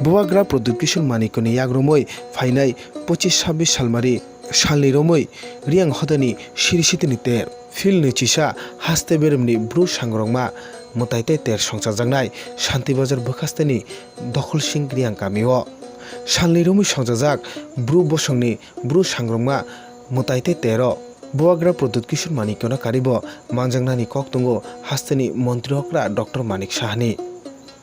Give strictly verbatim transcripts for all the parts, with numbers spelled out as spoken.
Bubagra Pradyut Kishore Manikya ni yagrumwi phainai pochis sabbish salmari salni romwi Riyang hodani Siri Sitini ter. Phil ni chisa haste beremni bru sangrokma mwtai tei ter songchajaknai Shanti Bazar bwkhasteni Dokhol Singh Riyang kamio. Salni romwi songchajak bru bosongni bru sangrokma mwtai tei tero Bubagra Pradyut Kishore Manikyano karibo manjaknani kok tongo hasteni montri okra Doctor Manik Sahani.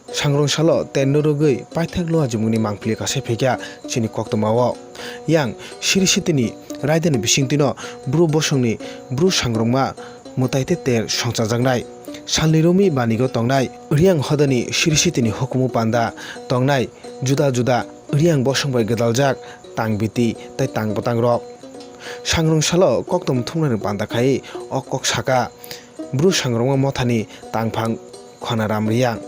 Sangrong salo terno rwgwi paithak luajimungni mangpili kasai phaikha chini koktwmao. Yang Siri Sitini raidani bisingtwino bru bosongni bru sangrongma mwtai tei ter songchajaknai. Salni romwi banigo tongnai Riyang hodani Siri Sitini hukumu panda tongnai juda juda Riyang bosong bai gwdaljak tang biti tei tang bwtangrok. Sangrong salo koktwma thumnairok panda khai o kok saka. Bru sangrongma mothani tangphang Khonaram Riyang.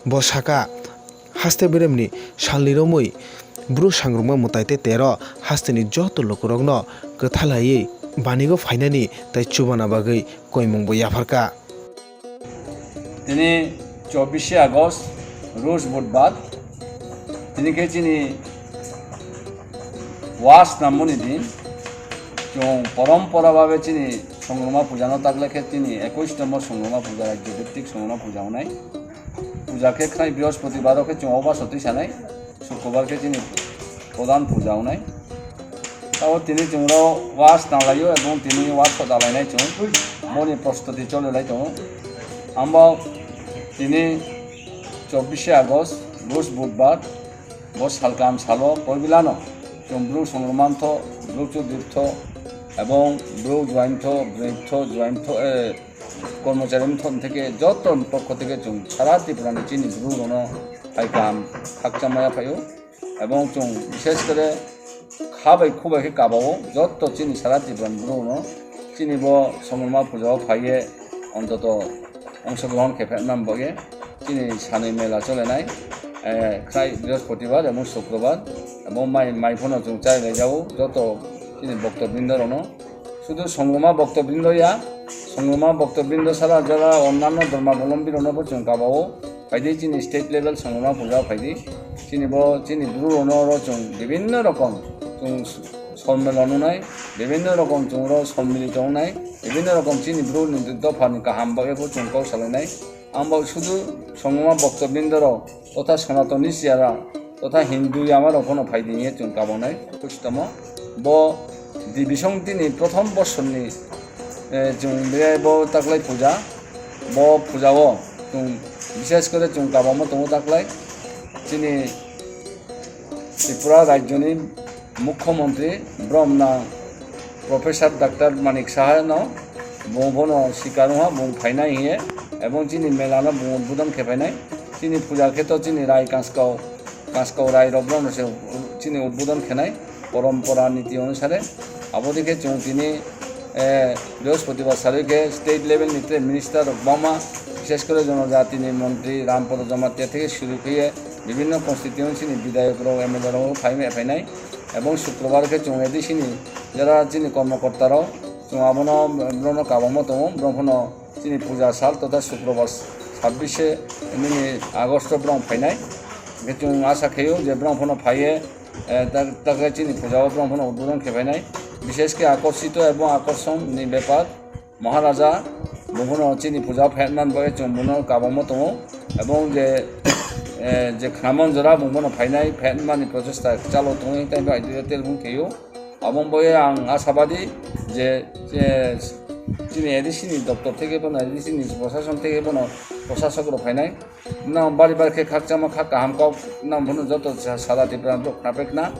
Bo saka, haste beremni salni romwi bru sangrongma mwtai tei tero hasteni joto lukurokno kwthalaiwi banigo phainani tei chubana bagwi koimungbo yapharkha. Tini chobbish August, Rosh Budbar, tini khe chini Wash namboni din, chwng porompora babe chini Songroma puja no tagle khe chini ekush nombor Songroma puja, rajyo bhittik Songroma puja wngnai. Puja khe khnai Brihospotibaro khe chwng oba sotwi sanai, Sukrobar khe chini prodhan puja wngnai. Tabo tini chwngno Wash nanglaio ebong tini Wash ko dalainai chwng, moni prostuti cholilai tongo. Ambo tini chobbish August, Rosh Budbar, bo salkam salo koibilano chwng bru Songroma mtho, bru Chudirtho, ebong bru Juaimtho, Brwitho, Juaimtho, eh, Kormochari mtho theke joto pokho theke chwng sara Tripura ni chini bru rono hai kaham khakchangmaya phaio. Ebong chwng bishesh kore kha bai khu bai khe kabao joto chini sara Tripura ni bru rono chini bo Songroma puja o phaiye ontoto ongshogrohon khe phaima bagwi chini sanwi mela cholenai, eh, khnai Brihospotibbar ebong Sukrobar ebong mai, mai phano chwng chai lai jao joto chini bokto brindo rono. Sudu Songroma bokto brindo ya, Songroma bokto brindo sara jara onnanno dhormabolombi rono bo chwng kabao phaidi chini state level Songroma puja phaidi. Chini bo chini bru rono ro chwng bibinno rokom chwng sommelon wngnai, bibinno rokom chwng ro sommilito wngnai, bibinno rokom chini bru ni dopha ni kaham bagwi bo chwng kok salainai. Ang bo sudu Songroma bokto brindo ro totha Sanatoni siyara totha Hindu yama rok phano phaidi hinwi chwng kabonai. Kustomo bo Devi Songti ni prothom bosor ni, eh, chwng biyai bo taklai puja, bo puja o chwng bishesh kore chwng kabamo tongo taklai chini Tripura rajyoni Mukhyamantri Brahmana Professor Doctor Manik Saha no bung bono sikar wngha bung phainai hiye ebong chini mela no bung udbodon khe phainai. Chini puja khe to chini rai kanskau, kanskau rai rok bono se chini udbodon khenai porompora niti onusare. Abo dikhe chwng tini, eh, Brihospotibbar sarwi khe state level ni tre minister rok bangma, bishesh kore jonojati ni montri Rampada Jamatia theke suru khe bibhinno constituency ni bidhayok rok, M L A rok phai phainai. Ebong Sukrobar khe chwng A D C ni jara chini kormokorta rok chwng abono borokno kabangma tongo, borok phano chini puja sal totha Sukrobar sabbish nini August o borok phainai. Hwnkhe chwng asa khaio je borok phano phaiye, eh, ta-, takhe chini puja o borok phano udbodon khe phainai. Bishesh khe akorsito ebong akorson ni bepar. Maharaja bungphano chini puja phaima bagwi chwng bono kabangma tongo, ebong je, eh, je khnaman jora bungphano phainai phaimani prochesta chalo tongwi tei bai telephone kheyo. Abong bagwi ang ashabadi je, je chini A D C ni doptor theke bono, A D C ni prosason theke bono prosasok rok phainai. Nang bari bari khe khakchangma kha kaham kok nang bono joto sa-, sara Tripura borok khna pekna.